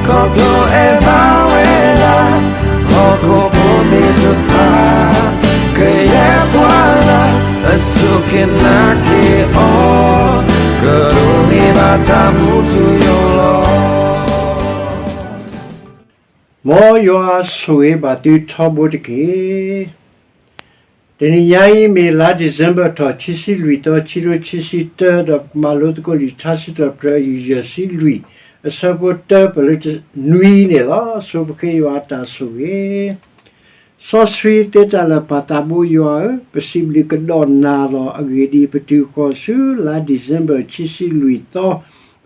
ခီဖျိအဲၣ်ဘၣ်ဝဲဒၣ် ဟီၣ်ခိၣ်ဖိသ့ၣ်တဖၣ် ကယဲၢ်ပှၤလၢ အစူၢ်က့ၤနာ်က့ၤအီၤ ကဒိးန့ၢ်ဘၣ်တၢ်မူထူယိာ်လီၤ. မ်ယွၤဆိၣ်ဂ့ၤဘၣ်သုထီဘိတက့ၢ်. တနံၤညါအံၤမ့ၢ်လါ December ထီၣ် ခံဆံလွံၢ်သီ ခံကထိခံဆံတၢ ဒီးပကမၤလိသကိးလံာ်ထါစံးထီၣ်ပတြၢၤ အယုၢ်ယဲၢ်ဆံလွံၢ် အဆၢဖိတၢပၢၢ်လၢနွံန့ၣ်လီၤ. ဆိပဃ့ယွၤအတၢ်ဆိၣ်ဂ့ၤ စီဆှံသ့တၢ်လၢာ်ပၢ်သးဘိယွၤဧၢ, ပစံးဘျုးကဒီးနၤလီၤ. အဂ့ၢ်ဒ်အံၤ, ပတုၤဃီၤဆူလါ December ခံဆံလွံၢ်သီ,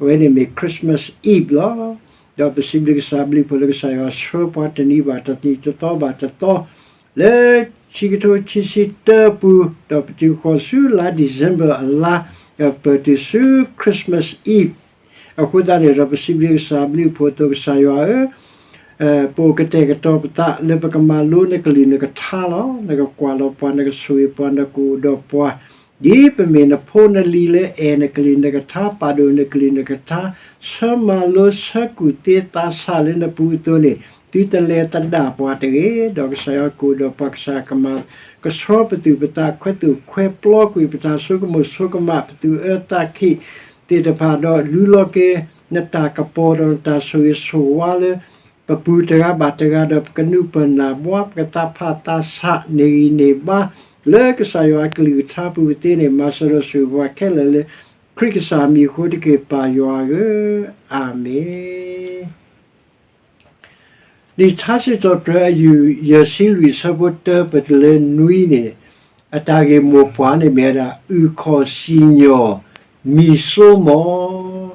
အဝဲန့ၣ်မ့ၢ် Christmas Eve လီၤ. ဒီးပစံးဘျုးကစၢ် ဘျုးဖှိၣ်လၢကစၢ်ယွၤဆှၢပှၤတနံၤဘၣ်တနံၤ တသီဘၣ်တသီ လၢခံကထိခံဆံတၢအပူၤ, ဒီးပတုၤဃီၤဆူလါ December အလါ, ဒီးပတုၤဆူ Christmas Eve အဃိသတးန့ၣ်ဒီး ပစံးဘျုးကစၢ် ဘျုးဖှိၣ်အသိး ကစၢ်ယွၤဧၢ, ပအိၣ်ကတဲာ်ကတီၤပသးလၢပကမၤလိနကလုၢ်နကထါလီၤ. နကကွၢ်လီၤပှၤ, နကဆိၣ်ဂ့ၤပှၤ, နကအိၣ်ဒီးပှၤ ဒ်ပမ့ၢ်နဖိနလံၤလၢအဲၣ်နကလုၢ်နကထါ, ပာ်ဒိၣ်နကလုၢ်နကထါ, ဆၢမၤလိဆၢကူၣ်သ့သးဆးလၢနပူၤအသိးန့ၣ်, သုတလဲၤသဒၣ်ပှၤတဂ့ၤ, ဒီးကစၢ်ယွၤကအိၣ်ဒီးပှၤ, ကစၢ်ကမၤကဆှီပသူၣ်ပသး, ခွဲးသူၣ်ခွဲးပျီကွံာ်ပတၢ်ဆိကမိၣ်ဆိကမး, ပသူၣ်အၢသးခံးသ့ၣ်တဖၣ်, ဒီးလူလီၤက့ၤနတၢ်ကပီၤ, ဒီးနတၢ်ဆိၣ်ဂ့ၤဆိၣ်ဝါလၢ ပပူၤတဂၤဘၣ်တဂၤ, ဒီးပကနူးပၢၢ်နၢ်ဘှါ, ပကသးဖးသးဆး, န့ၢ်ဂံၢ်န့ၢ်ဘါ, လၢကစၢ်ယွၤအကလုၢ်ကထါပူၤကသ့န့ၣ်, မၤစၢၤဒီးဆိၣ်ဂ့ၤပှၤခဲလၢာ်လၢ ခရံာ်ကစၢ်မံၤအဃိတက့ၢ်, ပၢ်ယွၤဧၢ, အၤမ့ၣ်. လံာ်ထါစံးထီၣ်ပတြၢၤ အယုၢ်ယဲၢ်ဆံလွံၢ် အဆၢဖိတၢပၢၢ်လၢနွံန့ၣ်, အတၢ်ဂ့ၢ်မိၢ်ပှၢ်န့ၣ်မ့ၢ်ဝဲဒၣ် အုၣ်ခီၣ်စံၣ်ညီၣ် မံၤစိမီၤ.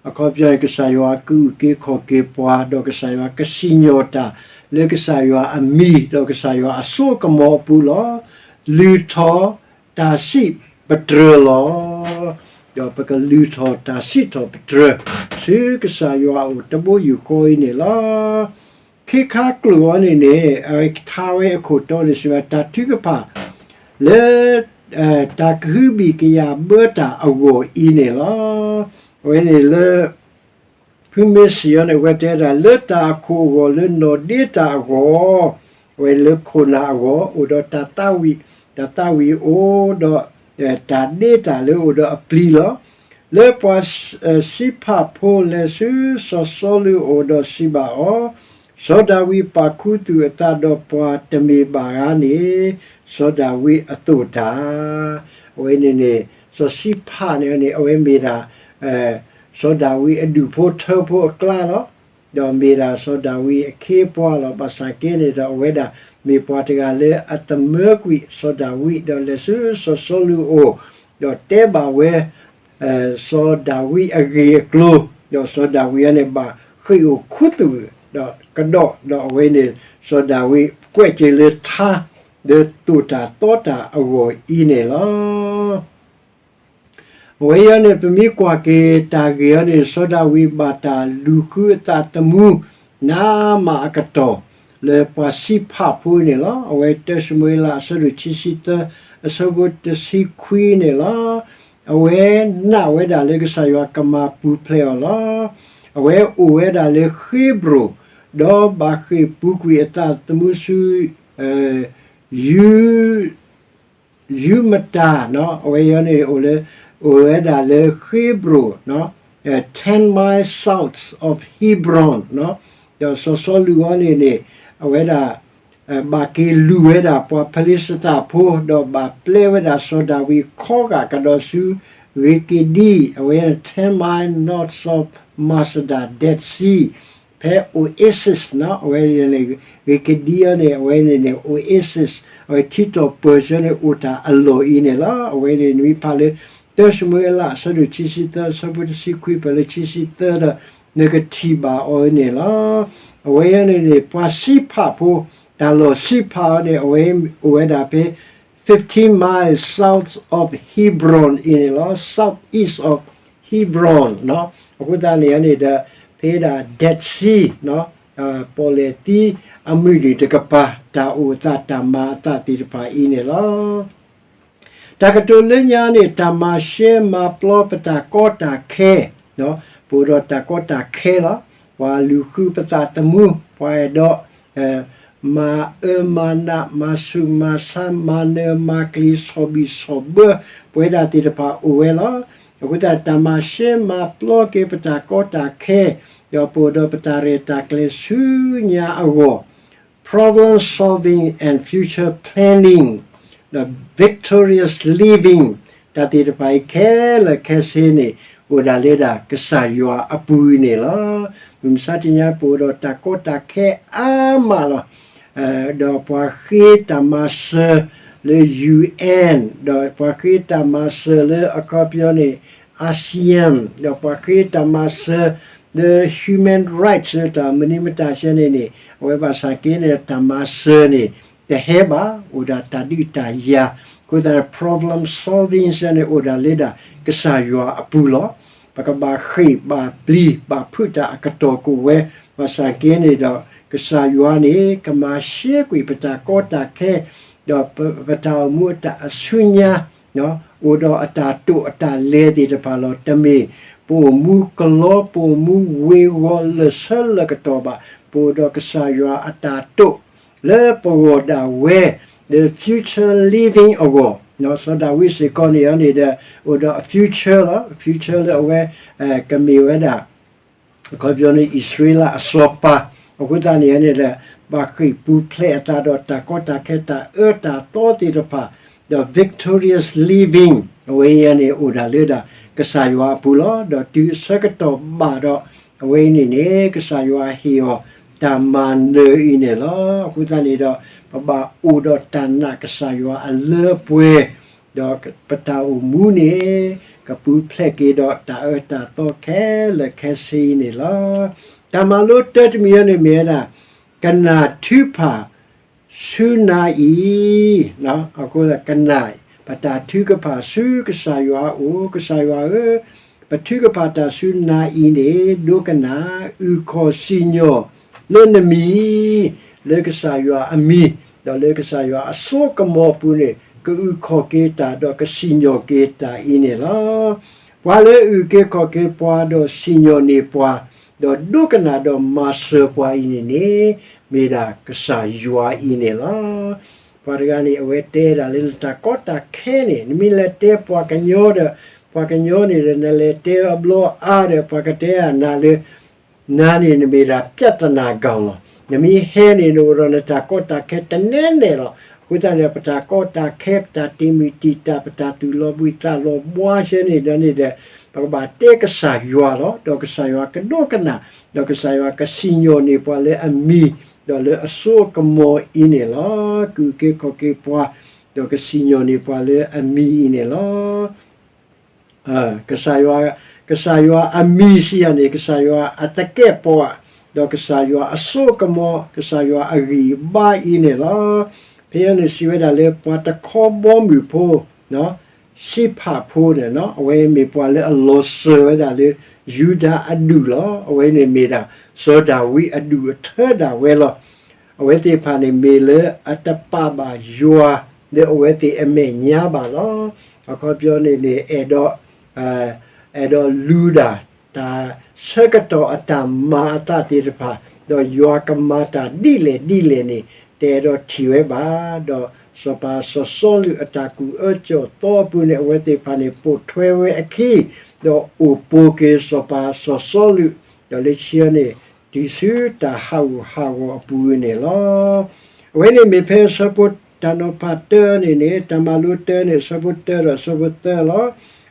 အခီပညီန့ၣ် ကစၢ်ယွၤကအုၣ်က့ၤခီၣ်က့ၤပှၤ, ဒီးကစၢ်ယွၤကစံၣ်ညီၣ်တၢ် လၢကစၢ်ယွၤအမံၤ ဒီးကစၢ်ယွၤအစိအကမီၤအပူၤလီၤ. လုၢ်ထီၣ်တၢ်စံးပတြၢၤလီၤ. ဒီးပကလုၢ်ထီၣ်တၢ်စံးထီၣ်ပတြၢၤ ဆူကစၢ်ယွၤအအိၣ်တဘိယူၢ်ဃီအံၤန့ၣ်လီၤ. ခ့ခါကျိာ်အံၤန့ၣ်န့ၣ် အဝဲကထါဝဲအခိၣ်တီန့ၣ် စံးဝဲတၢ်ထုကဖၣ် လၢ တၢ်ကဟုဘံၣ်ကယာ်ဘၢတၢ်အဂီၢ်အံၤန့ၣ်လီၤ. အဝဲန့ၣ်လၢ ဖုမ့ၢ်စံးအီၤန့ၣ် အဝဲတဲဒၣ် လၢတၢ်အခိၣ်အဂီၢ် လၢနီၢ်ဒ့တၢ်အဂီၢ်, အဝဲလၢခိၣ်နၢ်အဂီၢ် အိၣ်ဒီးတၢ်သးဝံၣ်, တၢ်သးဝံၣ်အိၣ်ဒီး တၢ်ဒ့တၢ်လၢအိၣ်ဒီးအပျံၤလီၤ. လၢပှၤစံးဖးဖိလဲၤဆူစီၤစီလူးအအိၣ်ဒီးစံးဘၣ်အီၤ, စီၤဒၤဝံးပာ်ခူသူၣ်အသးဒီးပှၤတမ့ၢ်ဘၣ်ဧါန့ၣ်, စီၤဒၤဝံးအသိၣ်တၢ်. အဝဲန့ၣ်န့ၣ် စီၤစံးဖးန့ၣ်န့ၣ် အဝဲမ့ၢ်ဒၣ် စီၤဒၤဝံးအဒူၣ်ဖိထၢဖိအကျါလီၤ. ဒီးမ့ၢ်ဒၣ်စီၤဒၤဝံးအခ့အပှၤလီၤ. ဘၣ်ဆၣ်က့န့ၣ်ဒီး အဝဲဒၣ်မ့ၢ်ပှၤတဂၤလၢအသမၢကွံာ်စီၤဒၤဝံး, ဒီးလဲၤဆူစီၤစီလူးအအိၣ်, ဒီးတဲဘၣ်ဝဲ စီၤဒၤဝံးအဂ့ၢ်အကျိၤ, ဒီးစီၤဒၤဝံးအန့ၣ်ဘၣ်ဃ့ၢ်အိၣ်ခူသူၣ်ဒီးကဒီး, ဒီးအဝဲန့ၣ် စီၤဒၤဝံးကွဲးက့ၤလၢထါ လၢသိၣ်တၢ်သီတၢ်အဂီၢ်အံၤန့ၣ်လီၤ. အဝဲအံၤန့ၣ် ပမ့ၢ်ကွၢ်က့ၤတၢ်ဂ့ၢ်အံၤန့ၣ် စီၤဒၤဝံးဘၣ်တၢ်လူၤဃုအသးသမူ နးမးအကတီၢ် လၢပှၤစံးဖးဖိန့ၣ်လီၤ. အဝဲတၢၡမူၤအ့လး အဆၢဒိၣ်ခံဆံသၢ အဆၢဖိတဆံခွံန့ၣ်လီၤ. အဝဲနာ်ဝဲဒၣ်လၢကစၢ်ယွၤကမၤပူၤဖျဲးအီၤလီၤ. အဝဲအိၣ်ဝဲဒၣ်လၢဃ့ဘြိၣ်, ဒီးဘၣ်ဃ့ၢ်ပူၤကွံာ်အသးသမူဆူ ယူ ယူမတၤ, အဝဲအံၤန့ၣ် အိၣ်လၢ အိၣ်ဝဲဒၣ်လၢဃ့ဘြိၣ်, ten miles south of Hebron, ဒီးစီၤစီလူးအံၤန့ၣ်န့ၣ် အဝဲဒၣ် ဘၣ်က့ၤလူၤဝဲဒၣ်ပှၤဖလံၡသးဖိ, ဒီးဘၣ်ပျဲဝဲဒၣ်စီၤဒၤဝံးခီဂာ်ကဒီးဆူ ဂ့ၤက့ၤဒံ, အဝဲ ten miles north of Masada Dead Sea, ဖဲ Oasis အဝဲန့ၣ် ဂ့ၤက့ၤဒံအံၤန့ၣ် အဝဲန့ၣ်န့ၣ် Oasis အဝဲထံတီၣ်ပၢၢ်ဆၢန့ၣ် အိၣ်တၢ်အလီၢ်အံၤန့ၣ်လီၤ. အဝဲန့ၣ်နမ့ၢ်ဖးလၢ တၢၡမူၤအ့လး အဆၢဒိၣ်ခံဆံသၢ အဆၢဖိတဆံခွံ ပၢၢ်လၢခံဆံသၢဒီး နကထံၣ်ဘၣ်အီၤန့ၣ်လီၤ. အဝဲအံၤန့ၣ်န့ၣ် ပှၤစံးဖးဖိ, တၢ်လီၢ်စံးဖးအံၤန့ၣ် အဝဲအိၣ်ဝဲဒၣ်ဖဲ fifteen miles south of Hebron အံၤန့ၣ်လီၤ. Southeast of Hebron, အဃိသတးန့ၣ်န့ၣ်ဒီး ဖဲဒၣ် Dead Sea, ပီၣ်လဲၣ်သံအမုၢ်နုာ်တကပၤ တၢ်အိၣ်အသးတၢ်မၤအသးသ့ၣ်တဖၣ်အံၤန့ၣ်လီၤ. တၢ်ကတိၤလၢညါန့ၣ် တၢ်မၤရှဲမၤပျီပတၢ်ကီတၢ်ခဲ, ပအိၣ်ဒီးတၢ်ကီတၢ်ခဲလီၤ. ပှၤလူၤဃုပသးသမူ, ပှၤအဲၣ်ဒိး မၤအၢမၤနး မၤဆူးမၤဆါ မၤနၢၤမၤကျံၤ ဆီၣ်ဘံၣ်ဆီၣ်ဘၢ ပဝဲဒၣ်သ့ၣ်တဖၣ်အိၣ်ဝဲလီၤ. အဃိသတး တၢ်မၤရှဲမၤပျီက့ၤပတၢ်ကီတၢ်ခဲ ဒီးပအိၣ်ဒီးပတၢ်ရဲၣ်တၢ်ကျဲၤဆူညါအဂီၢ် problem solving and future planning ဒီး victorious living တၢ်သ့ၣ်တဖၣ်အံၤခဲလၢာ်ခဲဆ့န့ၣ် အိၣ်ဒၣ်လၢဒၣ်ကစၢ်ယွၤအပူၤန့ၣ်လီၤ. မုၢ်မဆါတနံၤညါပအိၣ်ဒီးတၢ်ကီတၢ်ခဲအါမးလီၤ. ဒီးပှၤဃ့တၢ်မၤစၢၤလၢ ယူႇအၢၼ်ႇ ဒီးပှၤဃ့တၢ်မၤစၢၤလၢအခီပညီန့ၣ် ASEAN ဒီးပှၤဃ့တၢ်မၤစၢၤလၢ human rights လၢတၢ်မနုၤမတၤစဲန့ၣ်န့ၣ် အဝဲဘၣ်ဆၣ်က့န့ၣ် တၢ်မၤစၢၤန့ၣ် တဟဲဘၣ်, အိၣ်ဒၣ်တၢ်ဒုးတၢ်ယၤ, အဃိသတး problem solving စဲန့ၣ် အိၣ်ဒၣ်လၢဒၣ်ကစၢ်ယွၤအပူၤလီၤ. ပကဘၣ်ဃ့ၢ်ဘၣ်ပျံၤဘၣ်ဖုးတၢ်အကတီၢ်ကအိၣ်ဝဲ, ဘၣ်ဆၣ်က့န့ၣ်ဒီး ကစၢ်ယွၤန့ၣ် ကမၤရှဲကွံာ်ပတၢ်ကီတၢ်ခဲ ဒီးပ ပတၢ်အိၣ်မူအတၢ်အဆူညါ အိၣ်ဒီးအတၢ်တိာ်အတၢ်လဲၤသ့ၣ်တဖၣ်လီၤ. တမ့ၢ်ပအိၣ်မူကလီ ပအိၣ်မူဝ့ၤဝီၤလၢာ်ဆၢလၢာ်ကတီၢ်ဘၣ်, ပအိၣ်ဒီးကစၢ်ယွၤအတၢ်တိာ် လၢပဂီၢ်ဒၣ်ဝဲ the future living အဂီၢ်, စီၤဒၤဝံးစ့ၢ်ကီးန့ၣ်န့ၣ်ဒီး အိၣ်ဒီးအ future လီၤ. future လၢအဝဲ ကမ့ၢ်ဝဲဒၣ် အခီပညီန့ၣ် အံၣ်စရ့လးအစီၤပၤ, အဃိသတးန့ၣ်န့ၣ်ဒီး ဘၣ်ဃ့ၢ်ပူၤဖျဲးအသးဒီးတၢ်ကီတၢ်ခဲတၢ်အၢတၢ်သီသ့ၣ်တဖၣ်, ဒီး victorious living အဝဲအံၤန့ၣ် အိၣ်ဒၣ်လၢဒၣ်ကစၢ်ယွၤအပူၤလီၤ. ဒီးတုၤအဆၢကတီၢ်ဘၣ်ဒီး အဝဲအံၤန့ၣ်န့ၣ် ကစၢ်ယွၤဟ့ၣ်အီၤတၢ်မၤနၢၤအံၤန့ၣ်လီၤ. အဃိသတးန့ၣ်ဒီး ပဘၣ်အိၣ်ဒီးတၢ်နာ်ကစၢ်ယွၤအလၢအပှဲၤ ဒီးပတၢ်အိၣ်မူန့ၣ် ကပူၤဖျဲးက့ၤဒီးတၢ်အၢတၢ်သီခဲလၢာ်ခဲဆ့အံၤန့ၣ်လီၤ. တၢ်မၤလိတၢတမံၤအံၤန့ၣ်မ့ၢ်ဝဲဒၣ် ကနၣ်ထုကဖၣ်ဆူနၤအံၤ, ကနၣ် ပတၢ်ထုကဖၣ်ဆူကစၢ်ယွၤအအိၣ်, ကစၢ်ယွၤဧၢ, ပထုကဖၣ်တၢ်ဆူနၤအံၤန့ၣ် ဒိကနၣ် အုၣ်ခီၣ်စံၣ်ညီၣ်လၢနမံၤ လၢကစၢ်ယွၤအမံၤ, ဒီးလၢကစၢ်ယွၤအစိကမီၤအပူၤန့ၣ် ကအုၣ်ခီၣ်က့ၤတၢ် ဒီးကစံၣ်ညီၣ်က့ၤတၢ်အံၤန့ၣ်လီၤ. ပှၤလၢအုၣ်က့ၤခီၣ်က့ၤပှၤ ဒီးစံၣ်ညီၣ်န့ၢ်ပှၤ, ဒီးဒိကနၣ်ဒီးမၤစၢၤပှၤအံၤန့ၣ်န့ၣ် မ့ၢ်ဒၣ်ကစၢ်ယွၤအံၤန့ၣ်လီၤ. ပှၤတဂၤန့ၣ် အဝဲတဲဒၣ်လၢနတၢ်ကီတၢ်ခဲန့ၣ် နမ့ၢ်လဲၤတဲပှၤကညီဒီး ပှၤကညီန့ၣ်ဒီး နလဲၤတဲအဘျီအါဒီး ပှၤကတဲနၤလၢ နၤန့ၣ်နမ့ၢ်ဒၣ် ပြဿနာကောင် လီၤ. နမ့ၢ်ဟဲန့ၣ် နအိၣ်ဒီးနတၢ်ကီတၢ်ခဲတနဲနဲလီၤ. အဃိသတးန့ၣ် ပတၢ်ကီတၢ်ခဲ ပတၢ်တ့မုၢ်တံာ်တာ် ပတၢ်သူၣ်လီၤဘှံးသးလီၤဘှါဆဲန့ၣ်ဒီးန့ၣ်ဒီး ပကဘၣ်တဲကစၢ်ယွၤလီၤ. ဒီးကစၢ်ယွၤကဒိကနၣ်, ဒီးကစၢ်ယွၤကစံၣ်ညီၣ်န့ၢ်ပှၤလၢအမံၤ ဒီးလၢအစိအကမီၤအံၤန့ၣ်လီၤ. ကအုၣ်က့ၤခီၣ်က့ၤပှၤ ဒီးကစံၣ်ညီၣ်န့ၢ်ပှၤလၢအမံၤအံၤန့ၣ်လီၤ. ကစၢ်ယွၤ, ကစၢ်ယွၤအမံၤစံးယၤန့ၣ် ကစၢ်ယွၤအသကဲာ်ပဝး, ဒီးကစၢ်ယွၤအစိအကမီၤ, ကစၢ်ယွၤအဂံၢ်အဘါအံၤန့ၣ်လီၤ. ဖဲန့ၣ်စံးဝဲဒၣ်လၢပှၤတခီဘီမုၢ်ဖိ, စံးဖးဖိန့ၣ် အဝဲမ့ၢ်ပှၤလၢအလီၤစၢၤဝဲဒၣ်လၢ ယူဒၤအဒူၣ်လီၤ. အဝဲန့ၣ်မ့ၢ်ဒၣ် စီၤဒၤဝံးအဒူၣ်အထၢဒၣ်ဝဲလီၤ. အဝဲသ့ၣ်တဖၣ်န့ၣ်မ့ၢ်လၢအတပာ်ဘၣ်ယွၤ လၢအဝဲသ့ၣ်အမဲာ်ညါဘၣ်လီၤ. အခီပညီန့ၣ်န့ၣ် အဲၣ်ဒိး အဲၣ်ဒိးလူၤဒၣ် တၢ်ဆၢကတီၢ်အတၢ်မၤအသးသ့ၣ်တဖၣ်, ဒီးယွၤကမၤတၢ်ဒ်လဲၣ်ဒ်လဲၣ်န့ၣ် တအဲၣ်ဒိးထံၣ်ဝဲဘၣ်. ဒီးစီၤပၤစီၤစီလူးအတၢ်ကူၣ်အၢကၠီၣ်သီအပူၤန့ၣ် အဝဲသ့ၣ်တဖၣ်န့ၣ် ပိာ်ထွဲဝဲအခံ, ဒီးအိၣ်ပိာ်က့ၤစီၤပၤစီၤစီလူး, ဒီးလၢခံန့ၣ် တုၤဆူတၢ်ဟးဂူာ်ဟးဂီၤအပူၤန့ၣ်လီၤ. အဝဲန့ၣ်မ့ၢ်ဖဲအဆၢဖိတၢ်နီၤဖးတၢန့ၣ်န့ၣ် တၢ်မၤလိတၢန့ၣ် အဆၢဖိတၢဒီးအဆၢဖိသၢလီၤ.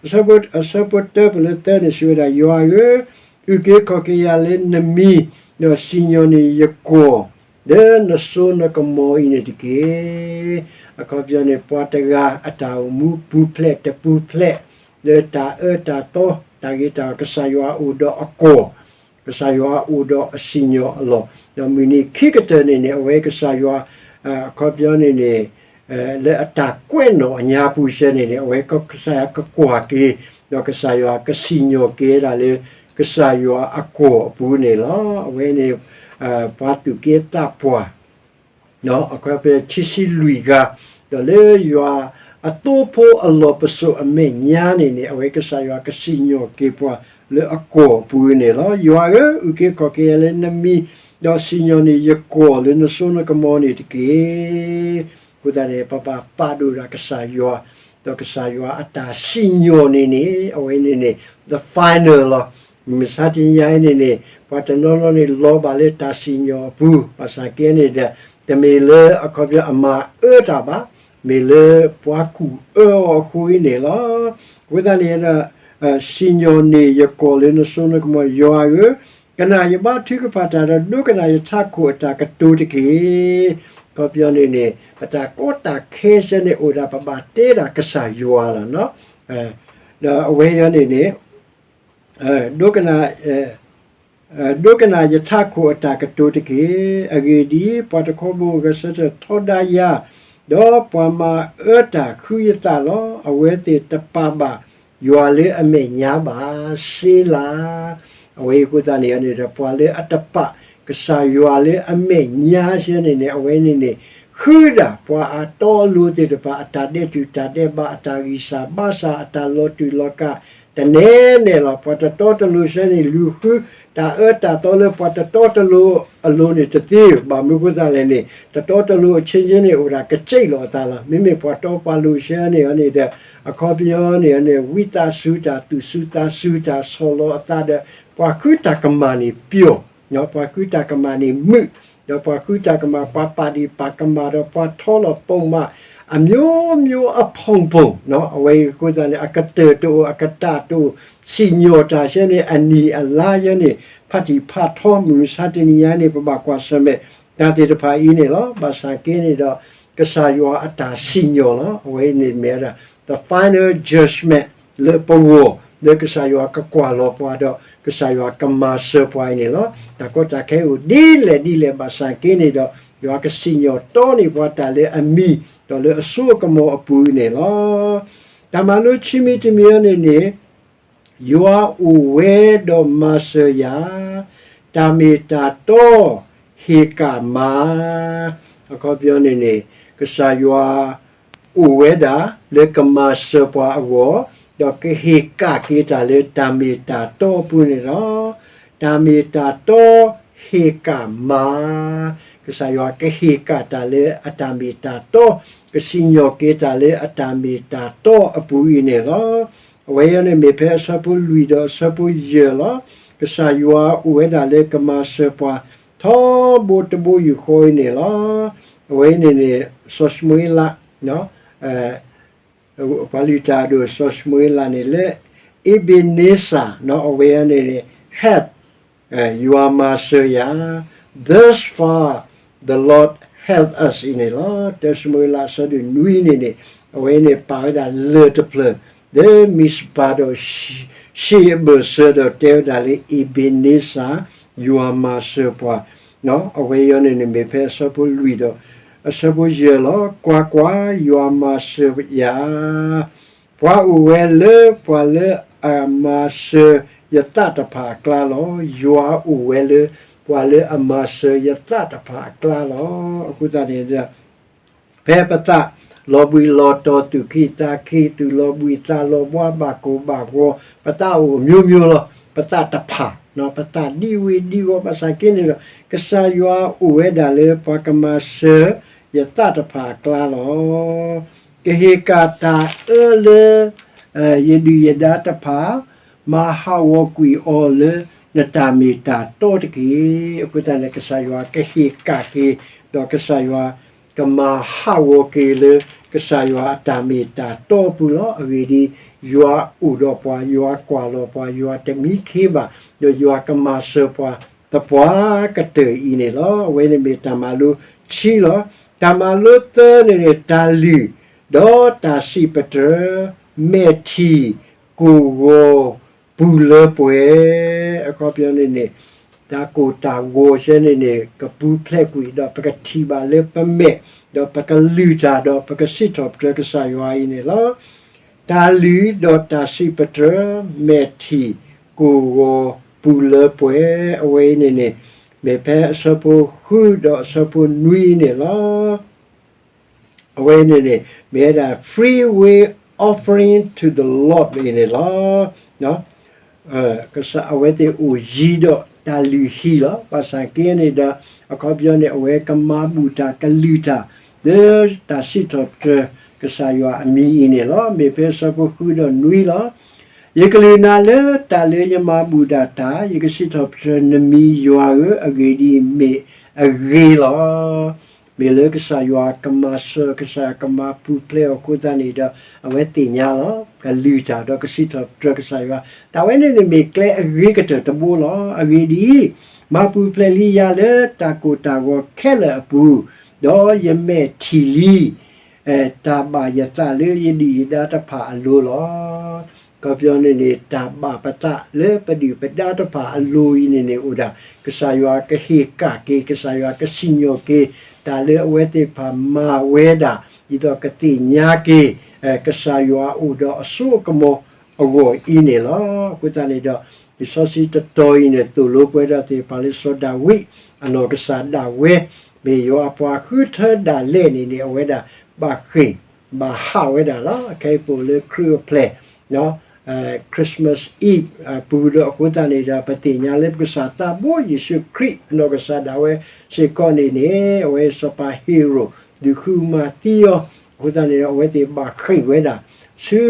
အဆၢဖိတၢပလၢသၢန့ၣ် စံးဝဲဒၣ်, ယွၤဧၢ, အုၣ်က့ၤခီၣ်က့ၤယၤလၢနမံၤ, ဒီးစံၣ်ညီၣ်န့ၢ်ယကီၢ် လၢနစိနကမီၤအံၤန့ၣ်တက့ၢ်. အခီပညီန့ၣ် ပှၤတဂၤအတၢ်အိၣ်မူပူၤဖျဲးတပူၤဖျဲး လၢတၢ်အၢတၢ်သီ တၢ်ဂ့ၤတၢ် ကစၢ်ယွၤအိၣ်ဒီးအကီၢ်, ကစၢ်ယွၤအိၣ်ဒီးအစံၣ်ညီၣ်အလီၢ်, ဒီးမုၢ်နံၤခံကတၢၢ်န့ၣ်န့ၣ် အဝဲကစၢ်ယွၤ အခီပညီန့ၣ်န့ၣ် လၢအတၢ်ကွဲးနီၣ်အညါပူၤစဲန့ၣ်န့ၣ် အဝဲကစၢ်ယွၤကကွၢ်က့ၤ, ဒီးကစၢ်ယွၤကစံၣ်ညီၣ်က့ၤဒၣ်လၢ ကစၢ်ယွၤအကီၢ်အပူၤန့ၣ်လီၤ. အဝဲန့ၣ် ပှၤသူၣ်က့သးပှၢ် အခီပညီခံဆံလွံၢ်ဂၤ, ဒီးလၢယွၤအသိဖိအလီၢ်ပစိာ်အမဲာ်ညါန့ၣ်န့ၣ် အဝဲကစၢ်ယွၤကစံၣ်ညီၣ်က့ၤပှၤ လၢအကိာ်အပူၤန့ၣ်လီၤ. ယွၤဧၢ, အုၣ်က့ၤခီၣ်က့ၤယၤလၢနမံၤ, ဒီးစံၣ်ညီၣ်န့ၢ်ယကိာ်လၢနစိနကမီၤန့ၣ်တက့ၢ်. အဃိသတးန့ၣ် ပဘၣ်ပာ်ဒိၣ်ဒၣ်ကစၢ်ယွၤ, ဒီးကစၢ်ယွၤအတၢ်စံၣ်ညီၣ်န့ၢ်န့ၣ် အဝဲန့ၣ်န့ၣ် the final လီၤ. မုၢ်မဆါတနံၤညါအံၤန့ၣ်န့ၣ် ပှၤတနီၤနီၤန့ၣ် လီၤဘၣ်လၢတၢ်စံၣ်ညီၣ်အပူၤ, ဘၣ်ဆၣ်က့န့ၣ်ဒီး တမ့ၢ်လၢအခီပညီအမၤအၢတၢ်ဘၣ်, မ့ၢ်လၢပှၤကူၣ်အၢအီၤအဃိအံၤန့ၣ်လီၤ. အဃိသတးန့ၣ်ဒီး စံၣ်ညီၣ်န့ၢ်ယကိာ်လၢနစိနကမီၤ ယွၤဧၢ, ကနၣ်ယဘါထုကဖၣ်တၢ်ဒီး ဒိကနၣ်ယထးခိၣ်အတၢ်ကတိၤတက့ၢ်. အခီပညီန့ၣ်န့ၣ် ပတၢ်ကီတၢ်ခဲဆၢန့ၣ် အိၣ်ဒၣ်ပဘၣ်တဲဒၣ်ကစၢ်ယွၤလီၤ. ဒီးအဝဲအံၤန့ၣ်န့ၣ် ဒိကနၣ် ဒိကနၣ်ယထးခိၣ်အတၢ်ကတိၤတက့ၢ်. အဂ့ၢ်ဒ်အံၤ, ပှၤတခီဘိဂဲၤဆၢထၢၣ်ထီဒါယၤ, ဒီးပှၤမၤအၢတၢ်ဃုယသးလီၤ. အဝဲသ့ၣ်တပာ်ဘၣ်ယွၤလၢအမဲာ်ညါဘၣ်. စ့လၤ. အဝဲအံၤအဃိသတးန့ၣ်န့ၣ်ဒီး ပှၤလၢအတပာ်ကစၢ်ယွၤလၢအမဲာ်ညါဆၢန့ၣ်န့ၣ် အဝဲန့ၣ်န့ၣ် ဃုဒၣ်ပှၤအတီအလိၤသ့ၣ်တဖၣ် အတၢ်ဒဲးတူၢ်တၢ်ဒဲးဘး အတၢ်ဂံၢ်စၢ်ဘါစၢ် အတၢ်လီၤတူာ်လီၤကာ် တနဲနဲလီၤ. ပှၤတတီတလိၤဆၢန့ၣ် လူၤဃုတၢ်အၢတၢ်သီလၢပှၤတတီတလိၤအလိၤန့ၣ်တသ့, ဘၣ်မနုၤအဃိသတးလဲၣ်န့ၣ် တတီတလိၤအဆ့ဆ့န့ၣ် အိၣ်ဒၣ်ကစ့းလိာ်အသးလီၤ. မ့မ့ၢ်ပှၤတီပှၤလိၤဆၢန့ၣ်န့ၣ်ဒီး အခီပညီန့ၣ်န့ၣ် ဝံသးစူၤတၢ် သူၣ်စူၤသးစူၤတၢ် ဆီၣ်လီၤအသးဒီး ပှၤဃုတၢ်ကမၣ်န့ၣ်ပျီၢ်, ပှၤဃုတၢ်ကမၣ်န့ၣ်မုာ်, ဒီးပှၤဃုတၢ်ကမၣ် ပှၤပာ်ဒံးပာ်ကမၣ်ဒီး ပှၤထီလီၤပိာ်မး အမျိုးမျိုးအဖုံဖုံ, အဝဲအံၤအဃိသတးန့ၣ် အကတၢၢ်တအိၣ် အကတၢၢ်တအိၣ်, စံၣ်ညီၣ်တၢ်ဆၢန့ၣ် အနံၣ်အလါယဲန့ၣ် ဖးတံၢ်ဖးထီ မုၢ်မဆါတနံၤညါန့ၣ် ပဘၣ်ကွၢ်ဆၢၣ်မဲာ်တၢ်သ့ၣ်တဖၣ်အံၤန့ၣ်လီၤ. ဘၣ်ဆၣ်က့န့ၣ်ဒီး ကစၢ်ယွၤအတၢ်စံၣ်ညီၣ်လီၤ. အဝဲအံၤန့ၣ်မ့ၢ်ဝဲဒၣ် the final judgment လၢပဂီၢ် လၢကစၢ်ယွၤကကွၢ်လီၤပှၤဒီး ကစၢ်ယွၤကမၤစၢၤပှၤအံၤန့ၣ်လီၤ. တၢ်ကီတၢ်ခဲအိၣ်ဒ်လဲၣ်ဒ်လဲၣ် ဘၣ်ဆၣ်က့န့ၣ်ဒီး ယွၤကစံၣ်ညီၣ်တီန့ၢ်ပှၤတၢ်လၢအမံၤ ဒီးလၢအစိအကမီၤအပူၤန့ၣ်လီၤ. တၢ်မၤလိခံမံၤတမံၤအံၤန့ၣ်န့ၣ် ယွၤအိၣ်ဝဲဒီးမၤစၢၤယၤ, တၢ်မ့ၢ်တၢ်တီ ဟ့ၣ်ကၣ်မၤ, အခီပညီန့ၣ်န့ၣ် ကစၢ်ယွၤအိၣ်ဝဲဒၣ်လၢကမၤစၢၤပှၤအဂီၢ်, ဒီးကဟ့ၣ်ကၣ်က့ၤတၢ်လၢတၢ်မ့ၢ်တၢ်တီအပူၤန့ၣ်လီၤ. တၢ်မ့ၢ်တၢ်တီ ဟ့ၣ်ကၣ်မၤ, ကစၢ်ယွၤကဟ့ၣ်ကၣ်တၢ်လၢအတၢ်မ့ၢ်တၢ်တီ, ကစံၣ်ညီၣ်က့ၤတၢ်လၢအတၢ်မ့ၢ်တၢ်တီအပူၤအံၤန့ၣ်လီၤ. အဝဲအံၤန့ၣ်မ့ၢ်ဖဲအဆၢဖိလွံၢ်ဒီးအဆၢဖိယဲၢ်လီၤ. ကစၢ်ယွၤအိၣ်ဝဲဒၣ်လၢကမၤစၢၤပှၤ ထီဘိတဘိယူၢ်ဃီအံၤန့ၣ်လီၤ. အဝဲအံၤန့ၣ်န့ၣ် စီၤၡမူၤအ့လး ပှၤလုၢ်တၢ်အဒိၣ်စီၤၡမူၤအ့လးန့ၣ်လၢ Ebenezer အဝဲအံၤန့ၣ်န့ၣ် help ယွၤမၤစၢၤယၤ thus far the Lord help us အံၤန့ၣ်လီၤ. တၢၡမူၤအ့လးအဆၢဒိၣ်နွံန့ၣ်န့ၣ် အဝဲအံၤန့ၣ်ပာ်ဝဲဒၣ်လၢၢ်တဖျၢၣ် လၢမံးစပၤဒီး ၡ့အဘၢၣ်စၢၤဒီးတဲဝဲဒၣ်လၢ Ebenezer ယွၤမၤစၢၤပှၤ အဝဲအံၤန့ၣ်န့ၣ်မ့ၢ်ဖဲအဆၢဖိလွံၢ်ဒီး အဆၢဖိယဲၢ်လီၤ. ကွၢ်ကွၢ်, ယွၤမၤစၢၤယၤ, ပှၤအိၣ်ဝဲလၢပှၤလၢအမၤစၢၤယသးတဖၣ်အကျါလီၤ. ယွၤအိၣ်ဝဲလၢပှၤလၢအမၤစၢၤယသးတဖၣ်အကျါလီၤ. အဃိသတးန့ၣ်ဒီး ဖဲပသးလီၤဘှံးလီၤတီၤ သူၣ်ခံသးခံ သူၣ်လီၤဘှံးသးလီၤဘှါ ဘၣ်ကိၢ်ဘၣ်ဂီၤ ပသးအိၣ်အမျိုးမျိုးလီၤ. ပသးတဖၣ် ပသးဒ်ဝ့ၢ်ဒ်ဂီၤ ဘၣ်ဆၣ်က့န့ၣ်ဒီး ကစၢ်ယွၤအိၣ်ဝဲဒၣ်လၢပှၤကမၤစၢၤယသးတဖၣ်အကျါလီၤ. ကဟ့ၣ်ကၣ်တၢ်အၢလၢ ယဒုၣ်ယဒါတဖၣ် မၤဟးဂီၤကွံာ်အီၤလၢနတၢ်မ့ၢ်တၢ်တီတက့ၢ်. အဃိသတးန့ၣ် ကစၢ်ယွၤကဟ့ၣ်ကၣ်က့ၤ ဒီးကစၢ်ယွၤကမၤဟးဂီၤက့ၤလၢ ကစၢ်ယွၤအတၢ်မ့ၢ်တၢ်တီအပူၤလီၤ. အဂ့ၢ်ဒ်အံၤ, ယွၤအိၣ်ဒီးပှၤ, ယွၤကွၢ်လီၤပှၤ, ယွၤတမံခ့ဘၣ်, ဒီးယွၤကမၤစၢၤပှၤသပှၢ်ကတၢၢ်အံၤန့ၣ်လီၤ. အဝဲန့ၣ်မ့ၢ်တၢ်မၤလိခံလီၤ. တၢ်မၤလိသၢန့ၣ်န့ၣ် တၢ်လုၢ်ဒီးတၢ်စံးပတြၢၤ မဲာ်ထံၣ် ကိၢ်ဂီၤပူၤလၢပှဲၤ, အခီပညီန့ၣ်န့ၣ် တၢ်ကိၢ်တၢ်ဂီၤဆၢန့ၣ်န့ၣ် ကပူၤဖျဲးကွံာ်ဒီး ပကထံၣ်ဘၣ်လၢပမဲာ် ဒီးပကစံးထီၣ်ပတြၢၤကစၢ်ယွၤအံၤန့ၣ်လီၤ. တၢ်လုၢ်ဒီးတၢ်စံးပတြၢၤ မဲာ်ထံၣ် ကိၢ်ဂီၤပူၤလၢပှဲၤ, အဝဲအံၤန့ၣ်န့ၣ် မ့ၢ်ဖဲအဆၢဖိဃုဒီးအဆၢဖိနွံန့ၣ်လီၤ. အဝဲန့ၣ်န့ၣ် မ့ၢ်ဝဲဒၣ် free will offering to the Lord အံၤန့ၣ်လီၤ. ကစၢ်အဝဲသ့ၣ်အိၣ်ယံၤဒီးတၢ်လုၢ်ဟံၣ်လီၤ. ဘၣ်ဆၣ်က့န့ၣ်ဒီး အခီပညီန့ၣ် အဝဲကမၤဘူၣ်တၢ်ကလုၢ်တၢ် လၢတၢ်စံးထီၣ်ပတြၢၤကစၢ်ယွၤအမံၤအံၤန့ၣ်လီၤ. မ့ၢ်ဖဲဆၢဖိဃုဒီးနွံလီၤ. ယကလုၢ်နၤလၢတၢ်လၢယမၤဘူၣ်ဒၣ်တၢ်, ယကစံးထီၣ်ပတြၢၤနမံၤယွၤဧၢ, အဂ့ၢ်ဒ်အံၤမ့ၢ်အဂ့ၤလီၤ. မ့ၢ်လၢကစၢ်ယွၤကမၤစၢၤ ကစၢ်ယွၤကမၤပူၤဖျဲးအီၤအဃိသတးန့ၣ်ဒီး အဝဲသ့ၣ်ညါလီၤ. ကလုၢ်တၢ်ဒီးကစံးထီၣ်ပတြၢၤကစၢ်ယွၤ တၢ်ဝဲန့ၣ်န့ၣ်မ့ၢ်ကျဲအဂ့ၤကတၢၢ်တဘိလီၤ. အဂ့ၢ်ဒ်အံၤ, မၤပူၤဖျဲးလံယၤလၢတၢ်ကိၢ်တၢ်ဂီၤခဲလၢာ်အပူၤ, ဒီးယမဲာ်ထံၣ်လံ တၢ်ဘၣ်ယသးလၢယဒုၣ်ယဒါတဖၣ်အလိၤလီၤ. အခီပညီန့ၣ်န့ၣ် တၢ်ဘၣ်ပသးလၢပဒုၣ်ပဒါတဖၣ်အလိၤအံၤန့ၣ်န့ၣ်အိၣ်ဒၣ် ကစၢ်ယွၤကဟ့ၣ်ကၣ်က့ၤ ကစၢ်ယွၤကစံၣ်ညီၣ်က့ၤ တၢ်လၢအဝဲသ့ၣ်တဖၣ်မၤဝဲဒၣ် ဒ်သိးကသ့ၣ်ညါက့ၤ ကစၢ်ယွၤအိၣ်ဒီးအစိအကမီၤအဂီၢ်အံၤန့ၣ်လီၤ. အဃိသတးန့ၣ်ဒီး လံာ်စီဆှံတတီၤအံၤန့ၣ် သိၣ်လိပှၤဒီးသ့ၣ်တဖၣ်လၢစီၤဒၤဝံး အနီၢ်ကစၢ်ဒၣ်ဝဲ မ့ၢ်ယွၤအပှၤဃုထၢဒၣ်လဲာ်န့ၣ်န့ၣ် အဝဲဒၣ်ဘၣ်ဃ့ၢ် ဘၣ်ဟးဝဲဒၣ်လီၤ. အခဲအံၤပအိၣ်လၢခရံာ်အိၣ်ဖျဲၣ် Christmas Eve အပူၤဒီးအဃိသတးန့ၣ်ဒီး ပသ့ၣ်ညါလၢပကစၢ်သးဘိယ့ၣ်ၡူးခရံာ်အနီၢ်ကစၢ်ဒၣ်ဝဲစ့ၢ်ကီးန့ၣ်န့ၣ် အဝဲစီၤပၤဟ့ၤရိာ် ဒုးဃုမၤသံအီၤ အဃိသတးန့ၣ်ဒီး အဝဲသ့ၣ်ဘၣ်ဃ့ၢ်ဝဲဒၣ် ဆူ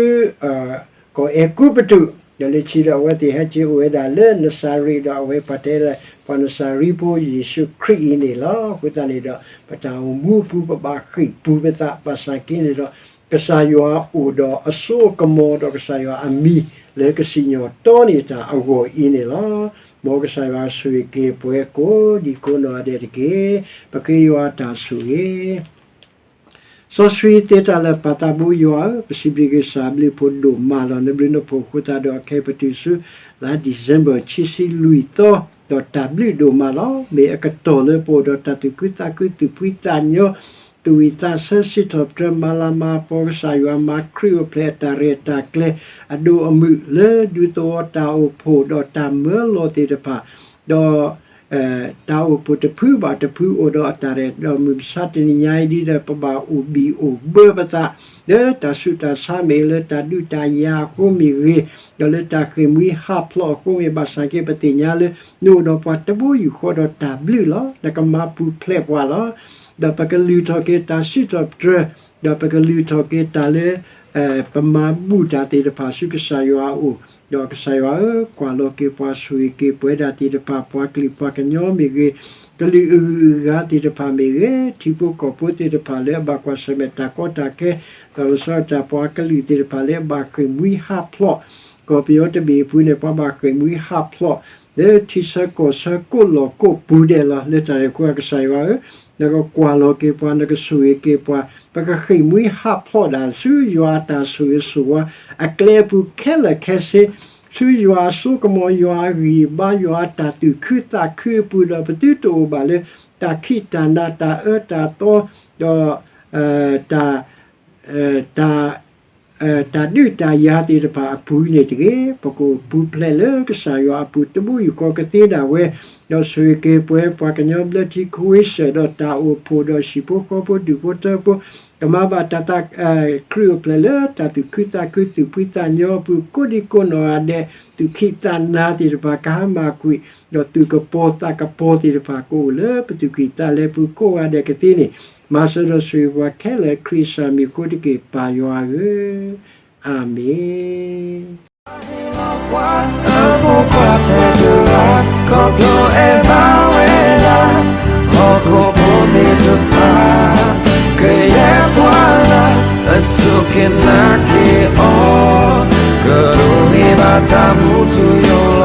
ကီၢ်အဲၤကူပတူးဒီးလၢခံဒီးအဝဲသ့ၣ်ဟဲက့ၤအိၣ်ဝဲဒၣ်လၢနစၤရ့းဒီးအဝဲပှၤတဲလၢ ပှၤနစၤရ့းဖိယ့ၣ်ၡူးခရံာ်အံၤန့ၣ်လီၤ. အဃိသတးန့ၣ်ဒီး ပတၢ်အိၣ်မူအပူၤပဘၣ်ဃ့ၢ်ပူၤပသး ဘၣ်ဆၣ်က့န့ၣ်ဒီး ကစၢ်ယွၤအိၣ်ဒီးအစိအကမီၤဒီးကစၢ်ယွၤအမံၤလၢကစံၣ်ညီၣ်တီန့ၢ်တၢ်အဂီၢ်အံၤန့ၣ်လီၤ. မ်ကစၢ်ယွၤဆိၣ်ဂ့ၤက့ၤပှၤကိးဒံကိးနီၢ်ဂၤဒဲးတက့ၢ်. ပဃ့ယွၤတၢ်ဆိၣ်ဂ့ၤ စီဆှံသ့တၢ်လၢာ်ပၢ်သးဘိယွၤဧၢ, ပစံးဘျုးက့ၤကစၢ်အဘျုးအဖှိၣ်ဒိၣ်မးလီၤ. နဘျုးနဖှိၣ်အဃိသတးဒီး အခဲအံၤပတုၤဆူ လါ December ခံဆံလွံၢ်သီ, ဒီးတၢ်ဘျုးဒိၣ်မးလီၤ. မ့ၢ်အကတီၢ်လၢပအိၣ်ဒီးတၢ်သူၣ်ခုသးခု သူၣ်ဖှံသးညီ, သူၣ်ဝံၣ်သးဆၢ စံးထီၣ်ပတြၢၤမၤလၤမၤကပီၤ ကစၢ်ယွၤမၤခရံာ်အိၣ်ဖျဲၣ်အတၢ်ရဲၣ်တၢ်ကျဲၤ အဒိၣ်အမုၢ်လၢဒူသဝီတၢ်အိၣ်ဖှိၣ်ဒီးတၢ်မၢလီၤသ့ၣ်တဖၣ်, ဒီး တၢ်အိၣ်ဖှိၣ်တဖုဘၣ်တဖုအိၣ်ဒီးအတၢ်ရဲၣ်ဒီးမုၢ်မဆါတနံၤညါအံၤဒ်ဒီး ပဘၣ်အိၣ်ဘံၣ်အိၣ်ဘၢပသး လၢတၢ်ဆူးတၢ်ဆါမ့ၢ်ဂ့ၤ လၢတၢ်ဒုးတၢ်ယၤအဃိမ့ၢ်ဂ့ၤ, ဒီးလၢတၢ်ဃ့ၢ်မှံဟးဖျိးအဃိမ့ၢ် ဘၣ်ဆၣ်က့ ပသ့ၣ်ညါလၢ နအိၣ်ဒီးပှၤတဘိယူၢ်ဃီဒီးတၢ်ဘျုးလီၤ. နကမၤပူၤဖျဲးပှၤလီၤ. ဒီးပကလုၢ်ထီၣ်က့ၤတၢ်စံးထီၣ်ပတြၢၤ, ဒီးပကလုၢ်ထီၣ်က့ၤတၢ်လၢ ပမၤဘူၣ်တၢ်သ့ၣ်တဖၣ်ဆူကစၢ်ယွၤအအိၣ်, ဒီးကစၢ်ယွၤဧၢ, ကွၢ်လီၤက့ၤပှၤဆိၣ်ဂ့ၤက့ၤပဝဲဒၣ်သ့ၣ်တဖၣ် ပှၤကလုာ်ပှၤကညီမ့ၢ်ဂ့ၤ, ကလုာ်အဂုၤအဂၤသ့ၣ်တဖၣ်မ့ၢ်ဂ့ၤ, ထံဖိကီၢ်ဖိသ့ၣ်တဖၣ်လၢအဘၣ်ကွၢ်ဆၢၣ်မဲာ်တၢ်ကီတၢ်ခဲ, ဒီးလီၤဆီဒၣ်တၢ်ပှၤကလုာ်သ့ၣ်တဖၣ်လၢအဘၣ်ဃ့ၢ်မှံဟးဖျိး, ကီၢ်ပယီၤတဘ့ၣ်အပူၤန့ၣ် ပှၤဘၣ်ဃ့ၢ်မှံဟးဖျိး လၢထံဆၢကီၢ်ဆၢကိးလီၢ်ကိးပူၤဒဲးလီၤ. လၢတၢ်န့ၣ်အဃိ ကစၢ်ယွၤဧၢ, နကကွၢ်လီၤက့ၤပှၤ နကဆိၣ်ဂ့ၤက့ၤပှၤ, ပကဃ့ၢ်မှံဟးဖျိးဒၣ်ဆူယွၤအတၢ်ဆိၣ်ဂ့ၤဆိၣ်ဝါအကျဲအပူၤခဲလၢာ်ခဲဆ့, ဆူယွၤအစိကမီၤ ယွၤအဂံၢ်အဘါ ယွၤအတၢ်သူၣ်ခုသးခုအပူၤဒီး ပသုတအိၣ်ဘၣ်လၢ တၢ်ခံးတၢ်နၤ တၢ်အၢတၢ်သီ ဒီး တၢ် တၢ် တၢ်ဒုးတၢ်ယၤသ့ၣ်တဖၣ်အပူၤန့ၣ်တဂ့ၤ, ပကအိၣ်ပူၤဖျဲးလၢကစၢ်ယွၤအပူၤ တဘိယူၢ်ဃီကသ့ဒၣ်ဝဲ, ဒီးဆိၣ်ဂ့ၤက့ၤပဝဲပှၤကညီဘျၢထံခဝ့ၡၢၣ် ဒီးတၢ်အိၣ်ဖှိၣ်ဒီးဟံၣ်ဖိဃီဖိဒူၣ်ဖိထၢဖိ, ကမၤဘၣ်တၢ်သး ခရံာ်အိၣ်ဖျဲၣ်လၢတၢ်သူၣ်ခုသးခု သူၣ်ဖှံသးညီအပူၤ ကိးဒံကိးနီၢ်ဂၤဒဲး, သူၣ်ခံးသးနၤသ့ၣ်တဖၣ် ကဟါမၢ်ကွံာ်, ဒီးသူၣ်ကပီၤသးကပီၤသ့ၣ်တဖၣ် ကအိၣ်လၢပသူၣ်ကံၢ်သးလဲပူၤကိးဂၤဒဲးကသ့န့ၣ်, မၤစၢၤဒီးဆိၣ်ဂ့ၤပှၤခဲလၢာ် ခရံာ်စၢ်မံၤအဃိတက့ၢ် ပၢ်ယွၤဧၢ, အၤမ့ၣ်. အဖိခွါထဲတဂၤ ခီဖျိအဲၣ်ဘၣ်ဝဲဒၣ် ဟီၣ်ခိၣ်ဖိသ့ၣ်တဖၣ် ကယဲၢ်ပှၤလၢ အစူၢ်က့ၤနာ်က့ၤအီၤ ကဒိးန့ၢ်ဘၣ်တၢ်မူထူယိာ်လီၤ.